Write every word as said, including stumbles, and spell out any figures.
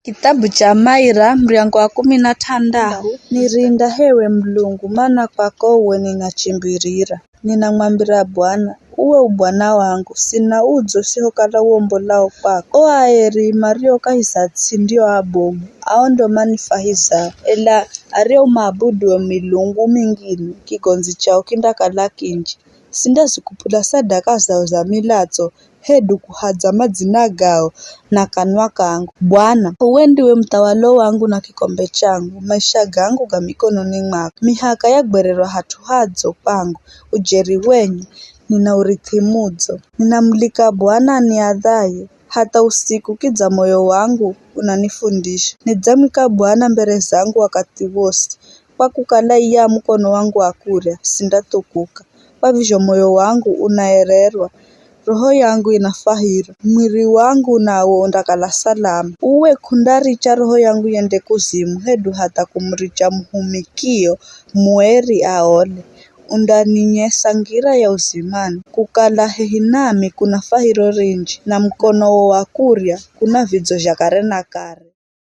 Kithabu cha Maira, muryango wa kumi na th'andahu. Nirinda h'ewe Mulungu, mana kwako uwe ninachimbirira. Ninamwambira Bwana, uwe u Bwana wangu, sina udzo sihokala uombolao kwako. O aeri mario kahi za ts'i ndio abomu, ao ndo manifwahizao. Ela ario umaabuduo milungu mingine, kigondzi chao kindakala kinji. Sindazikupula sadaka zao za milatso, hedu kuhadza madzina gao na kanwa kangu. Bwana, uwe ndiwe muthawalo wangu na kikombe changu, maisha gangu ga mikononi mwako. Mihaka yagwererwa hat'u hadzo kwangu, ujeri wenye nina urithi mudzo. Ninamulika Bwana aniadhaye, hatha usiku kidza moyo wangu unanifundisha. Nidzamwika Bwana mbere zangu wakathi wosi, kwa kukala iye a mukono wangu wa kurya, sindathukuka. Kwa vizho moyo wangu unaererwa, roho yangu inafwahirwa, mwiri wangu nawo undakala salama. Uwe k'undaricha roho yangu yende kuzimu, hedu hatha kumuricha muhumikio mueri aole. Undaninyesa ngira ya uzimani, kukala hehi nami kuna fwahiro rinji, na mukonowo wa kurya kuna vidzo zha kare na kare.